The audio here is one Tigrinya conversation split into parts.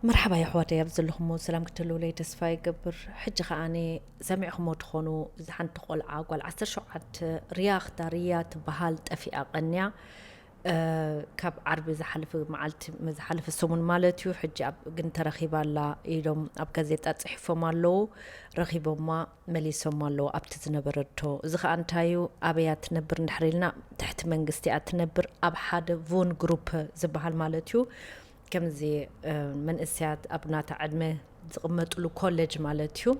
መርሓባ የሕዋተይ፣ ኣብ ዘለኹሞ ሰላም ክትህልውለይ ተስፋ ይገብር። ሕጂ ከኣ ሰሚዕኹሞ ትኾኑ፣ እዛ ሓንቲ ቆልዓ ጓል ዓሰርተ ሸውዓተ ሪያ ክዳርያ ትበሃል፣ ጠፊኣ ቀንያ። ካብ ዓርቢ ዝሓለፈ መዓልቲ፣ ዝሓለፈ ሰሙን ማለት እዩ። ሕጂ ኣብ ግን ተረኺባ ኣላ ኢሎም ኣብ ጋዜጣ ጽሒፎም ኣለዉ። ረኺቦማ፣ መሊሶም ኣለዉ ኣብቲ ዝነበረቶ። እዚ ከኣ እንታይ እዩ? ኣበያ ትነብር እንድሕር ኢልና፣ ትሕቲ መንግስቲ እያ ትነብር፣ ኣብ ሓደ ቮን ግሩፕ ዝበሃል ማለት እዩ። ከምዚ መንእሰያት ኣብ ናታ ዕድመ ዝቕመጥሉ ኮሌጅ ማለት እዩ።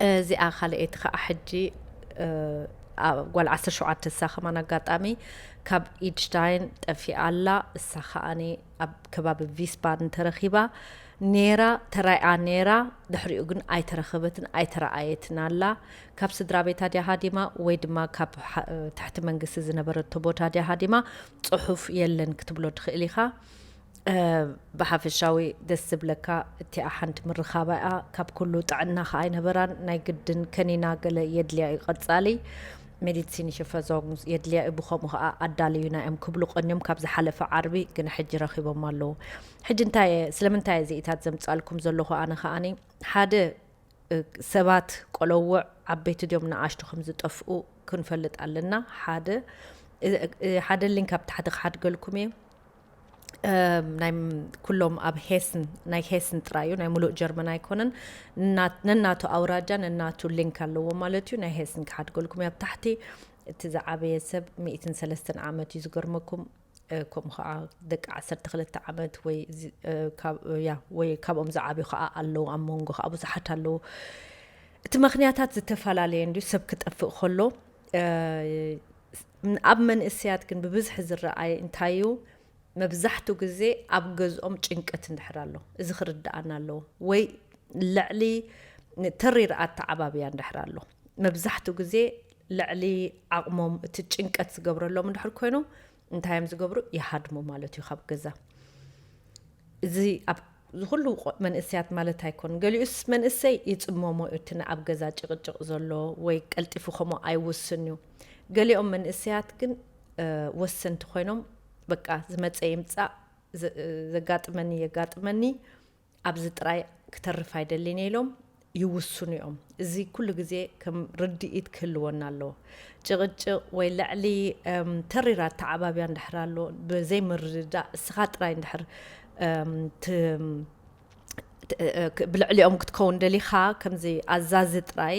እዚኣ ካልኣይቲ ከዓ ሕጂ ጓል ዓሰርተ ሸውዓተ እሳ ከማን ኣጋጣሚ ካብ ኢድሽታይን ጠፊኣ ኣላ። እሳ ከዓኒ ኣብ ከባቢ ቪስባደን ተረኺባ ነይራ፣ ተራእያ ነይራ። ድሕሪኡ ግን ኣይተረኸበትን ኣይተረኣየትን ኣላ። ካብ ስድራ ቤታ ድያ ሃዲማ ወይ ድማ ካብ ትሕቲ መንግስቲ ዝነበረቶ ቦታ ድያ ሃዲማ፣ ፅሑፍ የለን ክትብሎ ትኽእል ኢኻ። ብሓፈሻዊ ደስ ዝብለካ እቲኣ ሓንቲ ምርኻባ እያ። ካብ ኩሉ ጥዕና ከኣ ኣይነበራን። ናይ ግድን ከኒና ገለ የድልያ እዩ። ቀጻሊ ሜዲሲን ሽፈዞግንስ የድልያ እዩ። ብኸምኡ ከኣ ኣዳልዩና እዮም ክብሉ ቀንዮም ካብ ዝሓለፈ ዓርቢ፣ ግን ሕጂ ረኺቦም ኣለዉ። ሕጂ እንታይ እየ፣ ስለምንታይ እየ እዚኢታት ዘምጻልኩም ዘለኹ? ኣነ ከኣኒ ሓደ ሰባት ቆለውዕ ዓበይቲ ድዮም ንኣሽቱ ከም ዝጠፍኡ ክንፈልጥ ኣለና። ሓደ ሓደ ሊንክ ኣብ ታሕቲ ክሓድገልኩም እየ። ናይ ኩሎም ኣብ ሄስን፣ ናይ ሄስን ጥራይ እዩ፣ ናይ ሙሉእ ጀርመን ኣይኮነን። ነናቱ ኣውራጃ ነናቱ ሊንክ ኣለዎ ማለት እዩ። ናይ ሄስን ክሓድገልኩም እየ ኣብ ታሕቲ። እቲ ዝዓበየ ሰብ ሚእትን ሰለስተን ዓመት እዩ። ዝገርመኩም ከምኡ ከዓ ደቂ ዓሰርተ ክልተ ዓመት ወይ ወይ ካብኦም ዝዓብዩ ከዓ ኣለዉ። ኣብ መንጎ ከዓ ብዙሓት ኣለዉ። እቲ ምኽንያታት ዝተፈላለየ እንድዩ። ሰብ ክጠፍእ ከሎ ኣብ መንእሰያት ግን ብብዝሒ ዝረኣይ እንታይ እዩ? መብዛሕቱ ግዜ ኣብ ገዝኦም ጭንቀት እንድሕር ኣሎ፣ እዚ ክርድኣና ኣለዎ። ወይ ልዕሊ ተሪር ኣተዓባብያ እንድሕር ኣሎ፣ መብዛሕቱ ግዜ ልዕሊ ዓቕሞም እቲ ጭንቀት ዝገብረሎም እንድሕር ኮይኑ፣ እንታይ እዮም ዝገብሩ? ይሃድሙ ማለት እዩ ካብ ገዛ። እዚ ኣብ እዚ ኩሉ መንእሰያት ማለት ኣይኮን። ገሊኡስ መንእሰይ ይጽመሞ እቲ ኣብ ገዛ ጭቕጭቕ ዘሎ ወይ ቀልጢፉ ከምኡ ኣይውስን እዩ። ገሊኦም መንእሰያት ግን ወሰንቲ ኮይኖም፣ በቃ ዝመጸ ይምጻእ፣ ዘጋጥመኒ የጋጥመኒ፣ ኣብዚ ጥራይ ክተርፍ ኣይደልን ኢሎም ይውስኑ እዮም። እዚ ኩሉ ግዜ ከም ርድኢት ክህልወና ኣለዎ። ጭቕጭቕ ወይ ልዕሊ ተሪር ኣተዓባብያ እንድሕር ኣሎ፣ ብዘይ ምርድዳእ እስኻ ጥራይ እንድሕር ብልዕሊኦም ክትከውን ደሊኻ፣ ከምዚ ኣዛዚ ጥራይ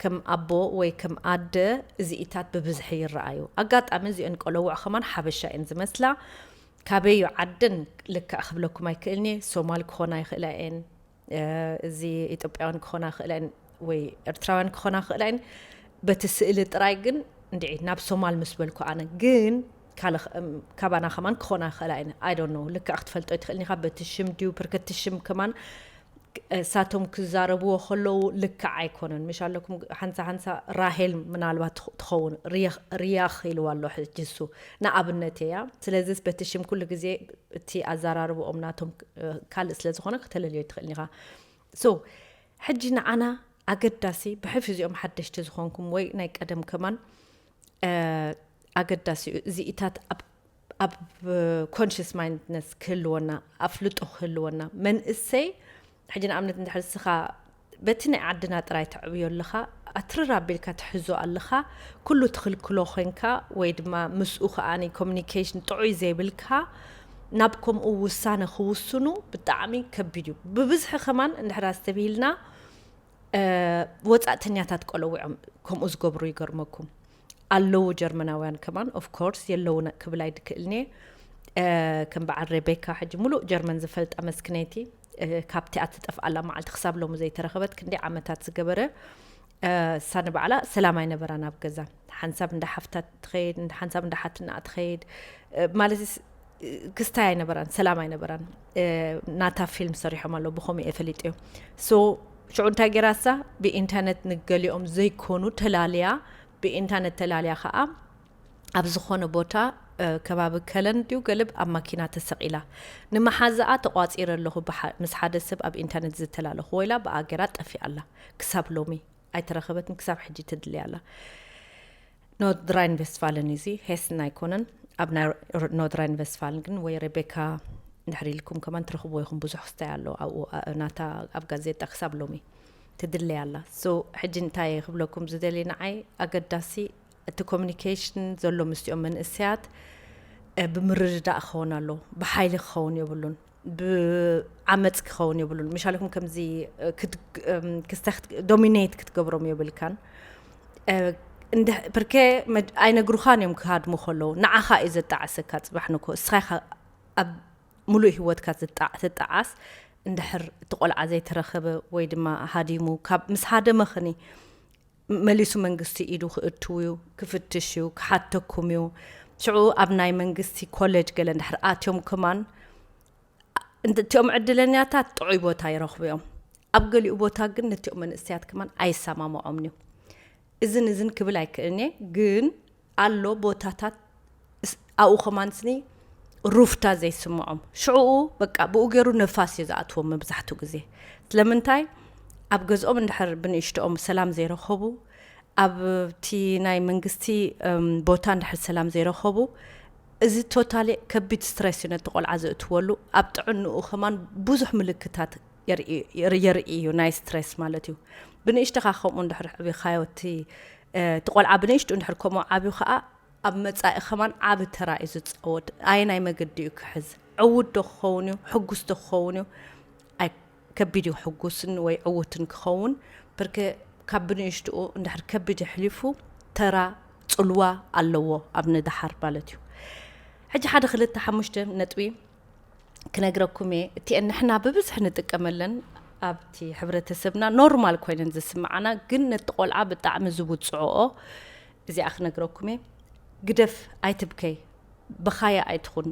ከም ኣቦ ወይ ከም ኣደ እዚኢታት ብብዝሒ ይረኣዩ። ኣጋጣሚ እዚአን ቆለውዕ ከማን ሓበሻ እየን ዝመስላ። ካበዩ ዓደን ልክዕ ክብለኩም ኣይክእልኒ። ሶማል ክኾና ይኽእላ እየን፣ እዚ ኢትዮጵያውያን ክኾና ይኽእላ እየን ወይ ኤርትራውያን ክኾና ይኽእላ እየን። በቲ ስእሊ ጥራይ ግን እንድዒ ናብ ሶማል ምስ በልኩ ኣነ ግን ካባና ከማን ክኾና ይኽእላ እየን። I don't know፣ ልክዕ ክትፈልጦ ይትኽእልኒ ኢኻ። በቲ ሽም ድዩ ብርከቲ ሽም ከማን እሳቶም ክዛረብዎ ከለዉ ልክዕ ኣይኮነን። ምሽ ኣለኩም ሓንሳ ሓንሳ ራሄል ምናልባት ትኸውን፣ ሪያኽ ኢልዋ ኣሎ ሕጂ እሱ ንኣብነት እያ። ስለዚስ በቲ ሽም ኩሉ ግዜ እቲ ኣዘራርብኦም ናቶም ካልእ ስለ ዝኾነ ክተለልዮ ይትኽእል ኢኻ። So ሕጂ ንዓና ኣገዳሲ ብሕፊ እዚኦም ሓደሽቲ ዝኾንኩም ወይ ናይ ቀደም ከማን ኣገዳሲ እዩ። እዚኢታት ኣብ conscious mindedness ክህልወና፣ ኣፍልጦ ክህልወና። መንእሰይ ሕጂ ንኣብነት እንድሕር እስኻ በቲ ናይ ዓድና ጥራይ ተዕብዮ ኣለኻ፣ ኣትርር ኣቢልካ ትሕዞ ኣለኻ፣ ኩሉ ትኽልክሎ ኮንካ ወይ ድማ ምስኡ ከኣ ኮሚኒኬሽን ጥዑይ ዘይብልካ፣ ናብ ከምኡ ውሳነ ክውስኑ ብጣዕሚ ከቢድ እዩ። ብብዝሒ ከማን እንድሕር ኣስተብሂልና ወጻእተኛታት ቆለውዖም ከምኡ ዝገብሩ ይገርመኩም ኣለዉ። ጀርመናውያን ከማን of course የለዉ ክብል ኣይድክእልኒ። ከም በዓል ሬቤካ ሕጂ ሙሉእ ጀርመን ዝፈልጣ መስክነይቲ፣ ካብቲ ኣትጠፍኣላ መዓልቲ ክሳብ ሎሚ ዘይተረኸበት ክንደይ ዓመታት ዝገበረ፣ እሳ ንባዕላ ሰላም ኣይነበራን ኣብ ገዛ። ሓንሳብ እንዳ ሓፍታ ትኸይድ፣ ሓንሳብ እንዳ ሓትንኣ ትኸይድ፣ ማለት ክስታይ ኣይነበራን፣ ሰላም ኣይነበራን። ናታ ፊልም ሰሪሖም ኣለዉ፣ ብኸምኡ እየ ፈሊጠዮ። So ሽዑ እንታይ ገይራ እሳ? ብኢንተርነት ንገሊኦም ዘይኮኑ ተላልያ፣ ብኢንተርነት ተላልያ ከዓ ኣብ ዝኾነ ቦታ ከባቢ ከለን ድዩ ገልብ ኣብ ማኪና ተሰቒላ። ንመሓዛኣ ተቋጺረ ኣለኹ ምስ ሓደ ሰብ ኣብ ኢንተርነት ዝተላለኹ ወይላ ብኣገራ ጠፊኣ ኣላ። ክሳብ ሎሚ ኣይተረኸበትን፣ ክሳብ ሕጂ ትድሊ ኣላ። ኖርድራይን ቬስትፋለን እዚ ሄስን ኣይኮነን። ኣብ ናይ ኖርድራይን ቬስትፋለን ግን ወይ ሬቤካ እንድሕር ኢልኩም ከማን ትረኽብዎ ኢኹም። ብዙሕ ክስታይ ኣሎ ኣብኡ፣ ኣ-፣ ናታ ኣብ ጋዜጣ ክሳብ ሎሚ ትድለይ ኣላ። So ሕጂ እንታይ ክብለኩም ዝደሊ፣ ንዓይ ኣገዳሲ እቲ ኮሚኒኬሽን ዘሎ ምስኦም መንእሰያት፣ እ፣ ብምርድዳእ ክኸውን ኣሎ። ብሓይሊ ክኸውን የብሉን፣ ብዓመፅ ክኸውን የብሉን። ምሻልኩም ከምዚ፣ እ፣ ክት-፣ እም፣ ክስተ-፣ ክት-፣ ዶሚኔት ክትገብሮም የብልካን። እ፣ እንድሕ-፣ ብርኬ መድ-፣ ኣይነግሩኻን እዮም ክሃድሙ ከለዉ። ንዓኻ እዩ ዘጣዕሰካ። ፅባሕ ንኮ እስኻ ኢኻ ኣብ ሙሉእ ህይወትካ ትጣ-፣ ትጣዓስ። እንድሕር እቲ ቆልዓ ዘይተረኸበ ወይ ድማ ሃዲሙ፣ ካብ ምስ ሃደመ ኸኒ መሊሱ መንግስቲ ኢዱ ክእትው እዩ፣ ክፍትሽ እዩ፣ ክሓተኩም እዩ። ሽዑ ኣብ ናይ መንግስቲ ኮሌጅ ገለ እንድሕር ኣትዮም ከማን፣ እንተ-፣ እቲኦም ዕድለኛታት ጥዑይ ቦታ ይረኽቡ እዮም። ኣብ ገሊኡ ቦታ ግን ነቲኦም መንእሰያት ከማን ኣይሰማምዖምን እዩ። እዝን እዝን ክብል ኣይክእልን እየ፣ ግን ኣሎ ቦታታት እስ-፣ ኣብኡ ከማን ስኒ ሩፍታ ዘይስምዖም። ሽዕኡ በቃ ብኡ ገይሩ ነፋስ እዩ ዝኣትዎም መብዛሕትኡ ግዜ። ስለምንታይ? ኣብ ገዝኦም እንድሕር ብንእሽትኦም ሰላም ዘይረኸቡ፣ ኣብቲ ናይ መንግስቲ፣ እም፣ ቦታ እንድሕር ሰላም ዘይረኸቡ፣ እዚ ቶታሊ ከቢድ ስትረስ እዩ ነቲ ቆልዓ ዘእትወሉ። ኣብ ጥዕንኡ ከማን ብዙሕ ምልክታት የርኢ፣ የርኢ፣ የርኢ እዩ ናይ ስትረስ ማለት እዩ። ብንእሽተኻ ከምኡ እንድሕር ዕቢኻዮ እቲ፣ እ፣ እቲ ቆልዓ ብንእሽቱ እንድሕር ከምኡ ዓብዩ ኸዓ ኣብ መጻኢ ከማን ዓቢ ተራ እዩ ዝጻወት። ኣየናይ መገዲ እዩ ክሕዝ? ዕዉት ዶ ክኸውን እዩ? ሕጉስ ዶ ክኸውን እዩ? ኣይ፣ ከቢድ እዩ ሕጉስን ወይ ዕዉትን ክኸውን። ብርክ ካብ ብንእሽትኡ እንድሕር ከቢድ የሕሊፉ ተራ ጽልዋ ኣለዎ ኣብ ንደሓር ማለት እዩ። ሕጂ ሓደ ክልተ ሓሙሽተ ነጥቢ ክነግረኩም እየ። እቲአን ንሕና ብብዝሒ ንጥቀመለን ኣብቲ ሕብረተሰብና ኖርማል ኮይነን ዝስምዓና፣ ግን ነቲ ቆልዓ ብጣዕሚ ዝውጽዕኦ፣ እዚኣ ክነግረኩም እየ። ግደፍ፣ ኣይትብከይ፣ ብኻያ ኣይትኹን፣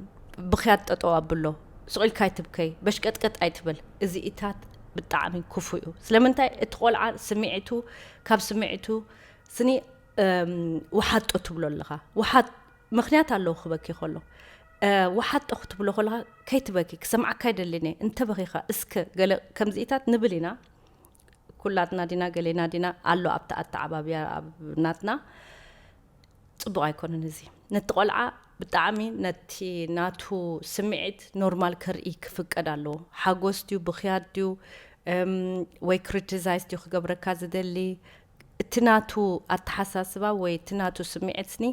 ብኽያት ጠጠው ኣብሎ፣ ስቕ ኢልካ ኣይትብከይ፣ በሽቀጥቀጥ ኣይትበል። እዚኢታት ብጣዕሚ ክፉእ እዩ። ስለምንታይ? እቲ ቆልዓ ስምዒቱ፣ ካብ ስምዒቱ ስኒ፣ እም፣ ውሓጦ ትብሎ ኣለኻ። ውሓጥ-፣ ምኽንያት ኣለዎ ክበኪ ከሎ። እ፣ ውሓጦ ክትብሎ ከለኻ ከይትበኪ፣ ክሰምዓካ ኣይደልን እየ። እንተበኺኻ እስከ ገለ ከምዚኢታት ንብል ኢና። ኩላትና ዲና ገሌና ዲና ኣሎ ኣብቲ ኣተዓባብያ ኣብ ናትና። ጽቡቕ ኣይኮነን እዚ። ነቲ ቆልዓ ብጣዕሚ ነቲ ናቱ ስምዒት ኖርማል ከርኢ ክፍቀድ ኣለዎ። ሓጎስ ድዩ፣ ብኽያት ድዩ፣ እም፣ ወይ ክሪቲሳይዝ ድዩ ክገብረካ ዝደሊ፣ እቲ ናቱ ኣተሓሳስባ ወይ እቲ ናቱ ስምዒት ስኒ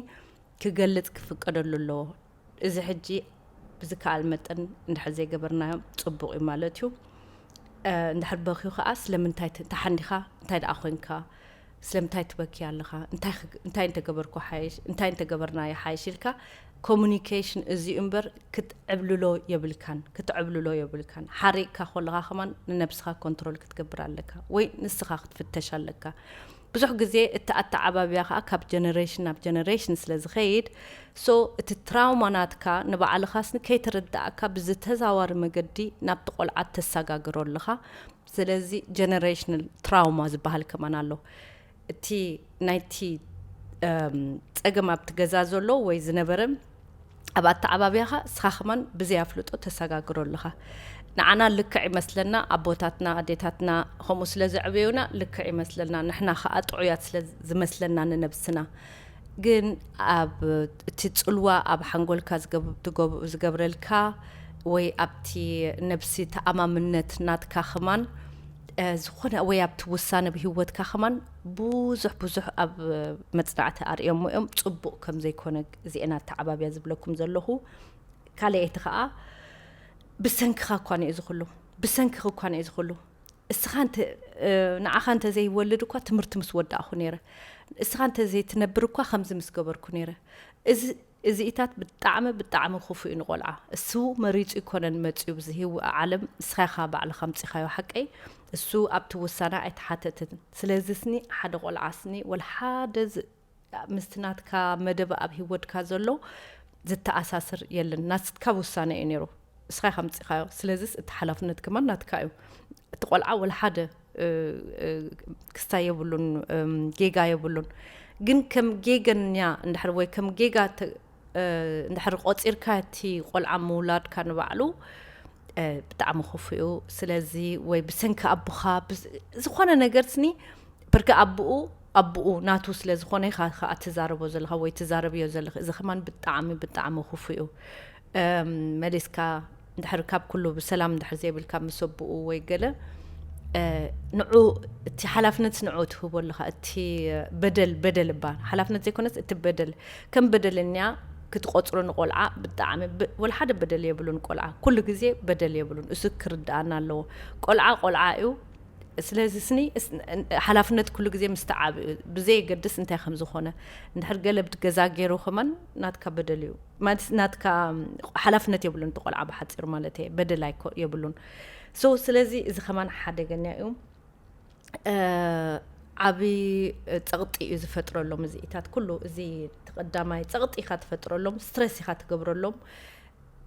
ክገልጽ ክፍቀደሉ ኣለዎ። እዚ ሕጂ ብዝከኣል መጠን እንድሕር ዘይገበርናዮ ጽቡቕ እዩ ማለት እዩ። እ፣ እንድሕር በኽዩ ከኣ ስለምንታይ ተ-፣ ተሓንዲኻ፣ እንታይ ደኣ ኮንካ፣ ስለምንታይ ትበኪ ኣለኻ፣ እንታይ ክግ-፣ እንታይ እንተገበርኩ ሓይሽ፣ እንታይ እንተገበርናዮ ሓይሽ ኢልካ ኮሙኒኬሽን እዚ እምበር ክትዕብልሎ የብልካን፣ ክትዕብልሎ የብልካን። ሓሪቕካ ከለኻ ከማን ንነብስኻ ኮንትሮል ክትገብር ኣለካ ወይ ንስኻ ክትፍተሽ ኣለካ። ብዙሕ ግዜ እቲ ኣተዓባብያ ከኣ ካብ ጀነሬሽን ናብ ጀነሬሽን ስለ ዝኸይድ፣ ሶ እቲ ትራውማ ናትካ ንባዕልኻስ ንከይተረዳእካ ብዝተዛዋሪ መገዲ ናብቲ ቆልዓ ተሰጋግሮ ኣለኻ። ስለዚ ጀነሬሽናል ትራውማ ዝበሃል ከማን ኣሎ። እቲ ናይቲ፣ እም፣ ጸገም ኣብቲ ገዛ ዘሎ ወይ ዝነበረ ኣብ ኣተዓባብያኻ እስኻ ከማን ብዘይ ኣፍልጦ ተሰጋግሮ ኣለኻ። ንዓና ልክዕ ይመስለና፣ ኣቦታትና ኣዴታትና ከምኡ ስለ ዘዕበዩና ልክዕ ይመስለና፣ ንሕና ኸኣ ጥዑያት ስለ ዝመስለና ንነብስና። ግን ኣብ እቲ ጽልዋ ኣብ ሓንጎልካ ዝገብ-፣ ትገብ-፣ ዝገብረልካ ወይ ኣብቲ ነብሲ ተኣማምነት ናትካ ከማን፣ እ፣ ዝኾነ ወይ ኣብቲ ውሳነ ብህይወትካ ከማን ብዙሕ ብዙሕ ኣብ መጽናዕቲ ኣርእዮሞ እዮም። ጽቡቕ ከም ዘይኮነ እዚኤን ኣተዓባብያ ዝብለኩም ዘለኹ። ካልኣይቲ ከኣ ብሰንክኻ እኳ ነዩ ዝኽሉ፣ ብሰንክኺ እኳ ነዩ ዝኽሉ። እስኻ እንተ፣ እ፣ ንዓኻ እንተ ዘይወልድ እኳ ትምህርቲ ምስ ወዳእኹ ነይረ። እስኻ እንተ ዘይትነብር እኳ ከምዚ ምስ ገበርኩ ነይረ። እዚ፣ እዚኢታት ብጣዕሚ፣ ብጣዕሚ ክፉእ እዩ ንቆልዓ። እሱ መሪጹ ይኮነን መጽዩ ብዚ ህይወ-፣ ዓለም፣ እስኻ ኢኻ ባዕልኻ ኣምጺኻዮ ሓቀይ። እሱ ኣብቲ ውሳነ ኣይተሓተትን። ስለዚ ስኒ ሓደ ቆልዓ ስኒ ወላ ሓደ ዝ-፣ ምስቲ ናትካ መደብ ኣብ ህይወትካ ዘሎ ዝተኣሳስር የለን። ናትካ ውሳነ እዩ ነይሩ። እስኻ ኢኻ ኣምጺኻዮ። ስለዚስ እቲ ሓላፍነት ከማን ናትካ እዩ። እቲ ቆልዓ ወላ ሓደ፣ እ፣ እ፣ ክስታይ የብሉን፣ እም፣ ጌጋ የብሉን። ግን ከም ጌገኛ እንድሕር ወይ ከም ጌጋ ተ-፣ እ፣ እንድሕር ቆጺርካ እቲ ቆልዓ ምውላድካ ንባዕሉ፣ እ፣ ብጣዕሚ ክፉእ እዩ። ስለዚ ወይ ብሰንኪ ኣቦኻ ብስ-፣ ዝኾነ ነገር ስኒ ብርኪ ኣቦኡ፣ ኣቦኡ ናቱ ስለ ዝኾነ ኢኻ ኸኣ ትዛረቦ ዘለኻ ወይ ትዛረብዮ ዘለኺ። እዚ ከማን ብጣዕሚ፣ ብጣዕሚ ክፉእ እዩ። እም፣ መሊስካ እንድሕር ካብ ኩሉ ብሰላም እንድሕር ዘይብልካ ምስ ኣቦኡ ወይ ገለ ንዑ እቲ ሓላፍነት ንዑ ትህቦ ኣለኻ። እቲ በደል በደል እባ ሓላፍነት ዘይኮነስ እቲ በደል ከም በደለኛ ክትቆፅሮ ንቆልዓ ብጣዕሚ ወላ ሓደ በደል የብሉን። ቆልዓ ኩሉ ግዜ በደል የብሉን። እሱ ክርድኣና ኣለዎ። ቆልዓ ቆልዓ እዩ። ስለዚ ስኒ ሓላፍነት ኩሉ ግዜ ምስ ተዓብ እዩ፣ ብዘየገድስ እንታይ ከም ዝኾነ። እንድሕር ገለ ብቲ ገዛ ገይሩ ከማን ናትካ በደል እዩ ማለት ናትካ ሓላፍነት የብሉን። እቲ ቆልዓ ብሓፂሩ ማለት እየ በደል ኣይኮ የብሉን። ሶ ስለዚ እዚ ከማን ሓደገኛ እዩ። ዓብዪ ፀቕጢ እዩ ዝፈጥረሎም እዚኢታት ኩሉ። እዚ ተቐዳማይ ፀቕጢ ኢኻ ትፈጥረሎም፣ ስትረስ ኢኻ ትገብረሎም።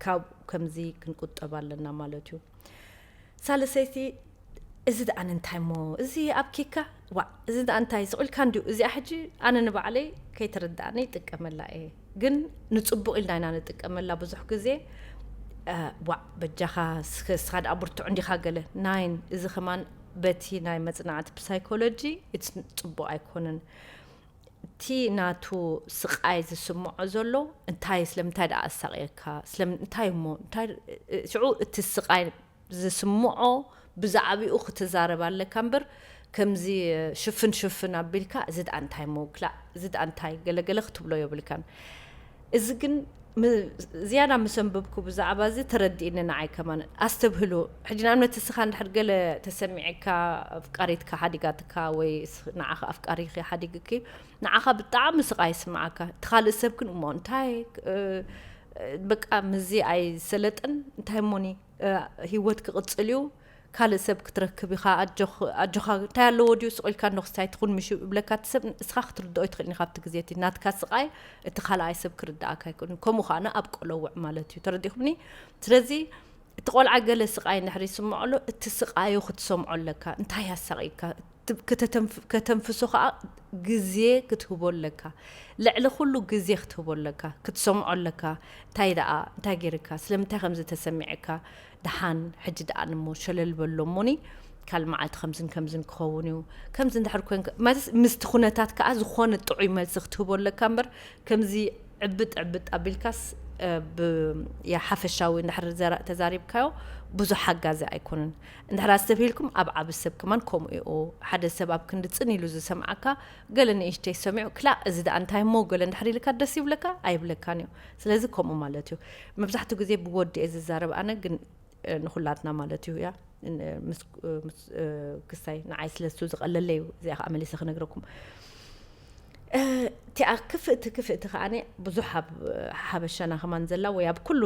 ካብ ከምዚ ክንቁጠብ ኣለና ማለት እዩ። ሳልሰይቲ እዚ ደኣ እንታይ እሞ እዚ ኣብ ኬካ ዋዕ እዚ ደኣ እንታይ ስቕ ኢልካ እንድዩ እዚኣ ሕጂ ኣነ ንባዕለይ ከይተረዳእኒ ይጥቀመላ እየ። ግን ንፅቡቕ ኢልና ኢና ንጥቀመላ ብዙሕ ግዜ። ዋዕ በጃኻ እስኻ ደኣ ብርቱዕ እንዲኻ ገለ ናይን እዚ ከማን በቲ ናይ መፅናዕቲ ብሳይኮሎጂ ጽቡቕ ኣይኮነን። እቲ ናቱ ስቓይ ዝስምዖ ዘሎ እንታይ ስለምንታይ ደኣ ኣሳቕየካ ስለምንታይ እሞ እንታይ ሽዑ እቲ ስቓይ ዝስምዖ ብዛዕባኡ ክትዛረብ ኣለካ እምበር ከምዚ ሽፍን ሽፍን ኣቢልካ እዚ ደኣ እንታይ እሞ ክላእ እዚ ደኣ እንታይ ገለገለ ክትብሎ የብልካን። እዚ ግን ዝያዳ ምስ ኣንበብኩ ብዛዕባ እዚ ተረዲእኒ ንዓይ ከማን ኣስተብህሉ። ሕጂ ንኣብነት እስኻ እንድሕር ገለ ተሰሚዕካ ኣፍቃሪትካ ሓዲጋትካ ወይ ንዓኻ ኣፍቃሪኺ ሓዲግኪ ንዓኻ ብጣዕሚ ስቓይ ይስምዓካ። እቲ ካልእ ሰብ ግን እሞ እንታይ በቃ ምዚ ኣይሰለጥን እንታይ እሞኒ ህይወት ክቕጽል እዩ ካልእ ሰብ ክትረክብ ኢኻ ኣጆኻ እንታይ ኣለዎ ድዩ ስቕ ኢልካ እንዶ ክስታይ ትኹን ምሽ ይብለካ እቲ ሰብ እስኻ ክትርድኦ ይትኽእልኒ ካብቲ ግዜ እቲ ናትካ ስቓይ እቲ ካልኣይ ሰብ ክርድኣካ ኣይክእልን ከምኡ ከዓነ ኣብ ቆለውዕ ማለት እዩ ተረዲኹምኒ ስለዚ እቲ ቆልዓ ገለ ስቓይ እንድሕር ይስምዖ ኣሎ እቲ ስቓዩ ክትሰምዖ ኣለካ እንታይ ኣሳቒካ ከተንፍሶ ከዓ ግዜ ክትህቦ ኣለካ ልዕሊ ኩሉ ግዜ ክትህቦ ኣለካ ክትሰምዖ ኣለካ እንታይ ደኣ እንታይ ገይርካ ስለምንታይ ከምዚ ተሰሚዕካ ደሓን ሕጂ ደኣ ንሞ ሸለል በሎ እሞኒ ካል መዓልቲ ከምዝን ከምዝን ክኸውን እዩ ከምዚ እንድሕር ኮይን ማለት ምስቲ ኩነታት ከዓ ዝኾነ ጥዑይ መልሲ ክትህቦ ኣለካ እምበር ከምዚ ዕብጥ ዕብጥ ኣቢልካስ ሓፈሻዊ እንድሕር ተዛሪብካዮ ብዙሕ ሓጋዚ ኣይኮነን እንድሕር ኣስተብሂልኩም ኣብ ዓቢ ሰብ ከማን ከምኡ እዩ ሓደ ሰብ ኣብ ክንዲ ፅን ኢሉ ዝሰምዓካ ገለ ንእሽተይ ሰሚዑ ክላእ እዚ ደኣ እንታይ እሞ ገለ እንድሕር ኢልካ ደስ ይብለካ ኣይብለካን እዩ ስለዚ ከምኡ ማለት እዩ መብዛሕትኡ ግዜ ብወዲ እየ ዝዛረብ ኣነ ግን ንኹላትና ማለት እዩ ያ ክስታይ ንዓይ ስለሱ ዝቐለለ እዩ እዚኣ ከዓ መሊሰ ክነግረኩም እቲኣ ክፍእቲ ክፍእቲ ከዓ ብዙሕ ኣብ ሓበሻና ከማን ዘላ ወይ ኣብ ኩሉ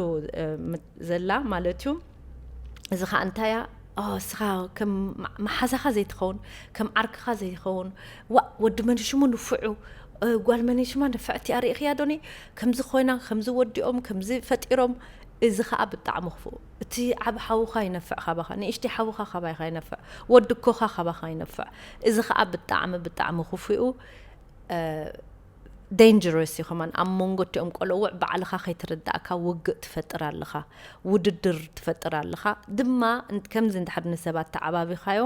ዘላ ማለት እዩ እዚ ከዓ እንታያ እስኻ ከም መሓዛኻ ዘይትኸውን ከም ዓርክኻ ዘይኸውን ዋእ ወዲ መን ሽሙ ንፍዑ ጓል መን ሽማ ንፍዕቲ ኣርእኽያ ዶኒ ከምዚ ኮይና ከምዚ ወዲኦም ከምዚ ፈጢሮም እዚ ከዓ ብጣዕሚ ክፉእ እቲ ዓብ ሓውኻ ይነፍዕ ካባኻ ንእሽተይ ሓውኻ ካባይኻ ይነፍዕ ወዲ ኮኻ ካባኻ ይነፍዕ እዚ ከዓ ብጣዕሚ ብጣዕሚ ክፉኡ dangerous እዩ ከማን ኣብ መንጎ እቲኦም ቆለውዕ ባዕልኻ ከይትርዳእካ ውግእ ትፈጥር ኣለኻ ውድድር ትፈጥር ኣለኻ ድማ ከምዚ እንድሕር ንሰባት ተዓባቢኻዮ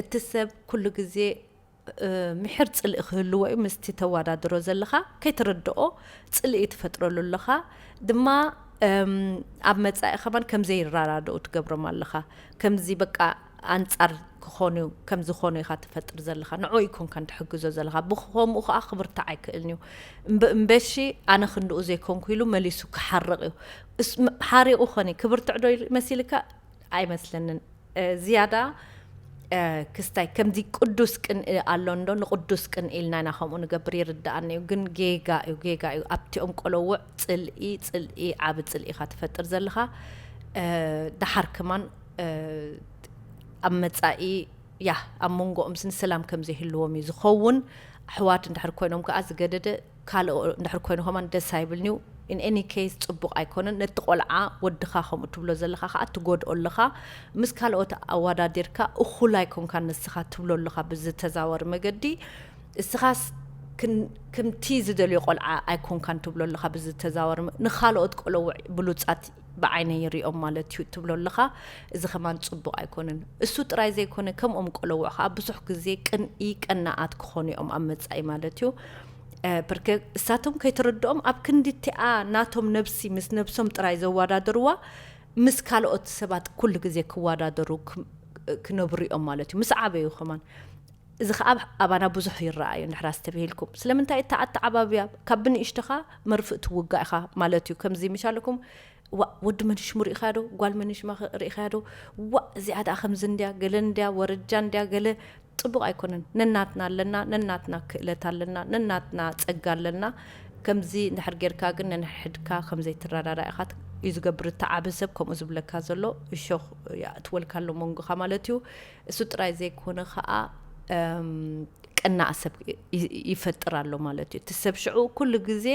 እቲ ሰብ ኩሉ ግዜ ምሕር ፅልኢ ክህልዎ እዩ ምስቲ ተወዳድሮ ዘለኻ ከይትርድኦ ፅልኢ ትፈጥረሉ ኣለኻ ድማ ኣብ መፃኢ ከማን ከምዘይረዳድኡ ትገብሮም ኣለኻ ከምዚ በቃ ኣንፃር ክኾኑ ከም ዝኾኑ ኢኻ ትፈጥር ዘለኻ ንዑ ይኮንካን ትሕግዞ ዘለኻ ብኸምኡ ከዓ ክብርታዕ ኣይክእልን እዩ እምበሺ ኣነ ክንድኡ ዘይኮንኩ ኢሉ መሊሱ ክሓርቕ እዩ ሓሪቑ ኾኒ ክብርትዕ ዶ መሲልካ ኣይመስለንን ዝያዳ ክስታይ ከምዚ ቅዱስ ቅንኢ ኣሎ እንዶ ንቅዱስ ቅንኢ ኢልና ኢና ከምኡ ንገብር ይርድኣኒ እዩ ግን ጌጋ እዩ ጌጋ እዩ ኣብቲኦም ቆለውዕ ፅልኢ ፅልኢ ዓብ ፅልኢ ኢኻ ትፈጥር ዘለኻ ደሓር ከማን ኣብ መፃኢ ያ ኣብ መንጎኦም ስኒ ሰላም ከም ዘይህልዎም እዩ ዝኸውን ኣሕዋት እንድሕር ኮይኖም ከዓ ዝገደደ ካልኦ እንድሕር ኮይኑ ከማን ደስ ኣይብልንዩ in any case ፅቡቕ ኣይኮነን ነቲ ቆልዓ ወድኻ ከምኡ ትብሎ ዘለኻ ከዓ ትጎድኦ ኣለኻ ምስ ካልኦት ኣወዳዲርካ እኹል ኣይኮንካ ንስኻ ትብሎ ኣለኻ ብዝተዛወር መገዲ እስኻስ ከምቲ ዝደልዮ ቆልዓ ኣይኮንካን ትብሎ ኣለኻ ብዝተዛወር ንኻልኦት ቆለውዕ ብሉፃት ብዓይነ ይሪኦም ማለት እዩ ትብሎ ኣለኻ እዚ ከማን ፅቡቕ ኣይኮነን እሱ ጥራይ ዘይኮነ ከምኦም ቆለውዕ ከዓ ብዙሕ ግዜ ቅንኢ ቀናኣት ክኾኑ እዮም ኣብ መፃኢ ማለት እዩ ብርከ እሳቶም ከይተረድኦም ኣብ ክንዲ እቲኣ ናቶም ነብሲ ምስ ነብሶም ጥራይ ዘወዳድርዋ ምስ ካልኦት ሰባት ኩሉ ግዜ ክወዳደሩ ክነብሩ እዮም ማለት እዩ፣ ምስ ዓበዩ ከማን። እዚ ከዓ ኣባና ብዙሕ ይረኣዩ። እንድሕር ኣስተብሂልኩም፣ ስለምንታይ እታ ኣተዓባብያ ካብ ብንእሽትኻ መርፍእ ትውጋእ ኢኻ ማለት እዩ። ከምዚ ምሻለኩም፣ ዋ፣ ወዲ መንሽሙ ርኢኻዮ ዶ? ጓል መንሽማ ርኢኻዮ ዶ? ዋ፣ እዚኣ ደኣ ከምዚ እንድያ፣ ገለ እንድያ፣ ወረጃ እንድያ፣ ገለ ጽቡቕ ኣይኮነን። ነናትና ኣለና፣ ነናትና ክእለት ኣለና፣ ነናትና ጸጋ ኣለና። ከምዚ እንድሕር ጌርካ ግን ነንሕድካ ከም ዘይትረዳዳእ ኢኻ እዩ ዝገብር። እተዓቢ ሰብ ከምኡ ዝብለካ ዘሎ እሾኽ ይኣትወልካ ኣሎ መንጎኻ ማለት እዩ። እሱ ጥራይ ዘይኮነ ኸኣ፣ እም፣ ቀናእ ሰብ ይ-፣ ይፈጥር ኣሎ ማለት እዩ። እቲ ሰብ ሽዑ ኩሉ ግዜ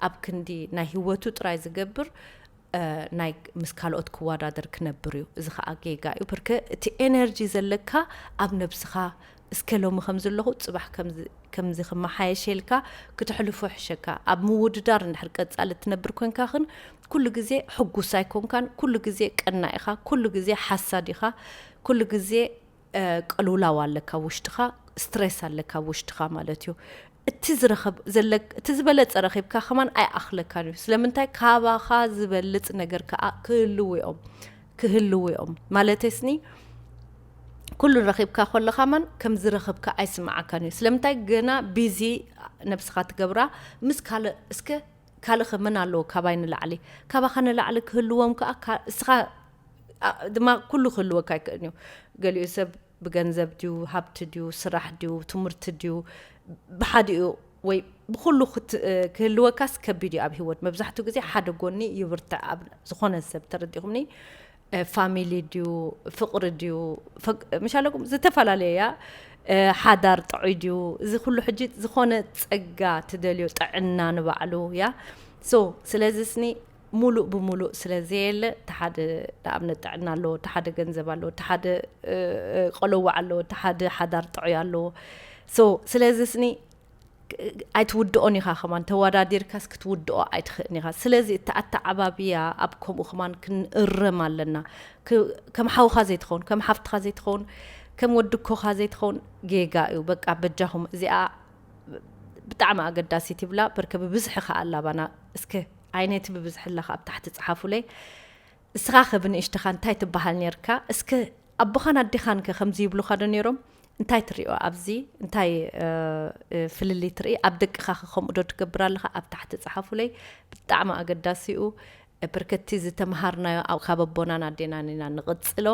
ኣብ ክንዲ ናይ ህይወቱ ጥራይ ዝገብር፣ እ፣ ናይ ምስ ካልኦት ክወዳደር ክነብር እዩ። እዚ ኸኣ ጌጋ እዩ። ብርከ እቲ ኤነርጂ ዘለካ ኣብ ነብስኻ፣ እስከ ሎሚ ከምዚ ኣለኹ፣ ጽባሕ ከምዚ፣ ከምዚ ክመሓየሸልካ ክተሕልፎ ይሕሸካ። ኣብ ምውድዳር እንድሕር ቀጻሊ ትነብር ኮንካ ግን ኩሉ ግዜ ሕጉስ ኣይኮንካን፣ ኩሉ ግዜ ቀናእ ኢኻ፣ ኩሉ ግዜ ሓሳድ ኢኻ፣ ኩሉ ግዜ፣ እ፣ ቅልውላው ኣለካ ውሽጥኻ፣ ስትሬስ ኣለካ ውሽጥኻ ማለት እዩ። እቲ ዝረኸብ-፣ ዘለክ-፣ እቲ ዝበለጸ ረኺብካ ከማን ኣይኣኽለካን እዩ። ስለምንታይ? ካባኻ ዝበልጽ ነገር ከኣ ክህልው እዮም፣ ክህልው እዮም። ማለተይስኒ፣ ኩሉ ረኺብካ ከሎ ከማን ከም ዝረኸብካ ኣይስምዓካን እዩ። ስለምንታይ? ገና ቢዚ ነብስኻ ትገብራ ምስ ካልእ፣ እስከ ካልእ ከ መን ኣለዎ ካባይ ንላዕሊ? ካባኻ ንላዕሊ ክህልዎም ከኣ ካ-፣ እስኻ፣ ኣ-፣ ድማ ኩሉ ክህልወካ ኣይክእልን እዩ። ገሊኡ ሰብ ብገንዘብ ድዩ፣ ሃብቲ ድዩ፣ ስራሕ ድዩ፣ ትምህርቲ ድዩ፣ ብሓዲኡ ወይ ብኹሉ ክት-፣ እ፣ ክህልወካስ ከቢድ እዩ ኣብ ህይወት። መብዛሕትኡ ግዜ ሓደ ጎኒ ይብርትዕ ኣብ ዝኾነ ሰብ፣ ተረዲኹምኒ? እ፣ ፋሚሊ ድዩ፣ ፍቕሪ ድዩ፣ ፈቅ-፣ ምሽ ኣለኩም ዝተፈላለየ እያ። እ፣ ሓዳር ጥዑይ ድዩ፣ እዚ ኩሉ ሕጂ ዝኾነ ጸጋ ትደልዮ፣ ጥዕና ንባዕሉ እያ። ሶ፣ ስለዚ ስኒ ሙሉእ ብሙሉእ ስለ ዘየለ፣ እቲ ሓደ ንኣብነት ጥዕና ኣለዎ፣ እቲ ሓደ ገንዘብ ኣለዎ፣ እቲ ሓደ፣ እ፣ እ፣ ቆለዋዕ ኣለዎ፣ እቲ ሓደ ሓዳር ጥዑይ ኣለዎ። ሶ፣ ስለዚ ስኒ ኣይትውድኦን ኢኻ ከማን፣ ተወዳዲርካስ ክትውድኦ ኣይትኽእልን ኢኻ። ስለዚ እቲ ኣተዓባብያ ኣብ ከምኡ ከማን ክንእረም ኣለና። ክ-፣ ከም ሓውኻ ዘይትኸውን፣ ከም ሓፍትኻ ዘይትኸውን፣ ከም ወዲ ኮኻ ዘይትኸውን ጌጋ እዩ። በቃ በጃኹም እዚኣ ብጣዕሚ ኣገዳሲት ይብላ። በርከ ብብዝሒ ከኣ ኣላባና። እስከ ዓይነይቲ ብብዝሒ ኣለኻ ኣብ ታሕቲ ጸሓፉለይ። እስኻ ከ ብንእሽትኻ እንታይ ትበሃል ኔርካ? እስከ ኣቦኻን ኣዴኻን ከ ከምዚ ይብሉኻ ዶ ኔሮም? እንታይ ትሪኦ ኣብዚ? እንታይ፣ እ፣ እ፣ ፍልልይ ትርኢ? ኣብ ደቅኻ ከ ከምኡ ዶ ትገብር ኣለኻ? ኣብ ታሕቲ ጸሓፉለይ። ብጣዕሚ ኣገዳሲ እዩ። እ፣ ብርከቲ ዝተምሃርናዮ ኣብ፣ ካብ ኣቦናን ኣዴናን ኢና ንቕጽሎ።